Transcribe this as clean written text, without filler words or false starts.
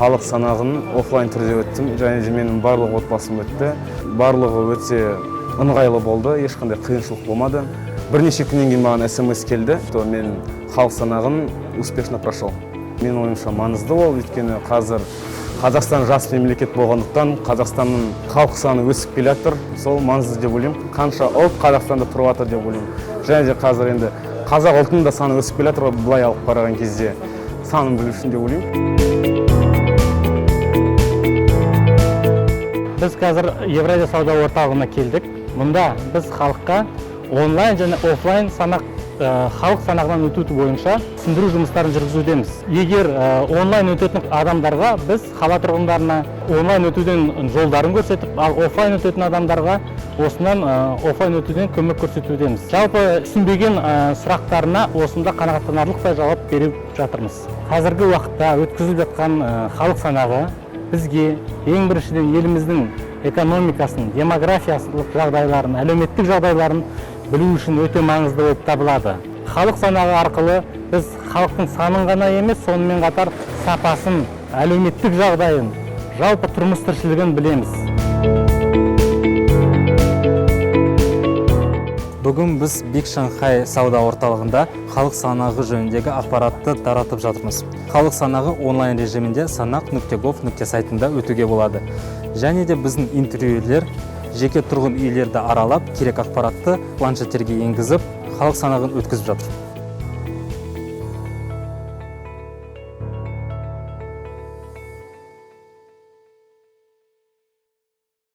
Халық санағын офлайн түрде өттім және де менің барлық отбасым өтті. Барлығы өте ыңғайлы болды, ешқандай қиыншылық болмады. Бірнеше күннен кейін маған СМС келді, что мен халық санағын успешно прошел. Менің ойымша, маңызды ол, өйткені қазір Қазақстан жас мемлекет болғандықтан, Қазақстанның халық саны өсіп келе жатыр. Сол маңызды деп ойлаймын. Қанша ұлт Қазақстанда тұрып жатыр деп ойлаймын. Және де қазір енді қазақ ұлтының да саны өсіп келе жатыр ғой, былай алып қараған кезде санын білу үшін деп ойлаймын. Біз қазір Евразия сауда орталығына келдік. Мұнда біз халыққа онлайн және офлайн санақ, халық санағынан өту бойынша түсіндіру жұмыстарын жүргізудеміз. Егер онлайн өтетін адамдарға, біз қала тұрғындарына онлайн өтуден жолдарын көрсетіп, ал офлайн өтетін адамдарға осынан офлайн өтуден көмек көрсетудеміз. Жалпы түсінбеген сұрақтарына осында қанағаттанарлықтай жауап беріп жатырмыз. Қазіргі уақытта өткізіліп жатқан халық санағы бізге ең біріншіден еліміздің экономикасын, демографиялық жағдайларын, әлеуметтік жағдайларын білу үшін өте маңызды болып табылады. Халық санағы арқылы біз халықтың санын ғана емес, сонымен қатар сапасын, әлеуметтік жағдайын, жалпы тұрмыс тіршілігін білеміз. Бүгін біз Биг Шанхай сауда орталығында халық санағы жөніндегі ақпаратты таратып жатырмыз. Халық санағы онлайн режимінде санақ.gov. сайтында өтуге болады. Және де біздің интервьюерлер жеке тұрғын үйлерді аралап, керек ақпаратты планшеттерге енгізіп, халық санағын өткізіп жатыр.